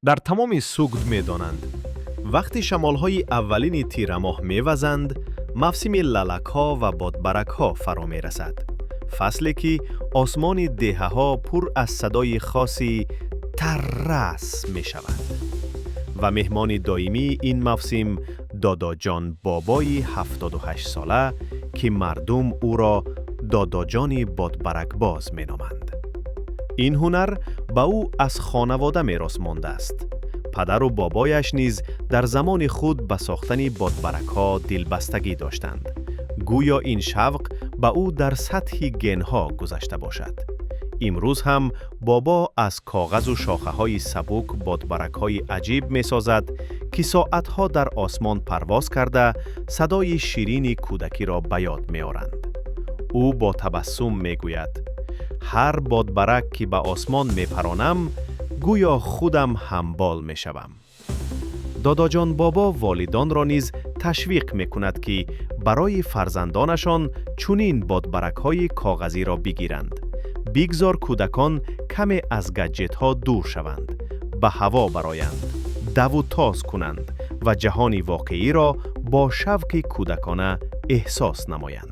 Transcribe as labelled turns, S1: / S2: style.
S1: Дар тамоми Сугд медонанд.
S2: Вақти шамолҳои аввалини тирамоҳ мевазанд, мавсими лалакҳо ва бодбаракҳо фаро мерасад. Фасле, ки осмони деҳаҳо пур аз садои хоси таррас мешавад. Ва меҳмони доимии ин мавсим Додоҷон Бобои 78-сола, ки мардум ӯро Додоҷони бодбаракбоз меноманд. Ин ҳунар ба ӯ аз хонавода мерос мондааст. Падару бобояш низ дар замони худ ба сохтани бодбаракҳо дилбастагӣ доштанд. Гӯё ин шавқ ба ӯ дар сатҳи генҳо гузашта бошад. Имрӯз ҳам бобо аз коғазу шохаҳои сабук бодбаракҳои аҷиб месозад, ки соатҳо дар осмон парвоз карда, садои ширини кӯдакиро ба ёд меоранд. Ӯ бо табассум мегӯяд: «Ҳар бодбарак, ки ба осмон мепаронам, гӯё худам ҳамбол мешавам». Додоҷон Бобо волидонро низ ташвиқ мекунад, ки барои фарзандонашон чунин бодбаракҳои коғазиро бигиранд. Бигзор кӯдакон каме аз гаджетҳо дур шаванд, ба ҳаво бароянд, даву тоз кунанд ва ҷаҳони воқеиро бо шавқи кӯдакона эҳсос намоянд.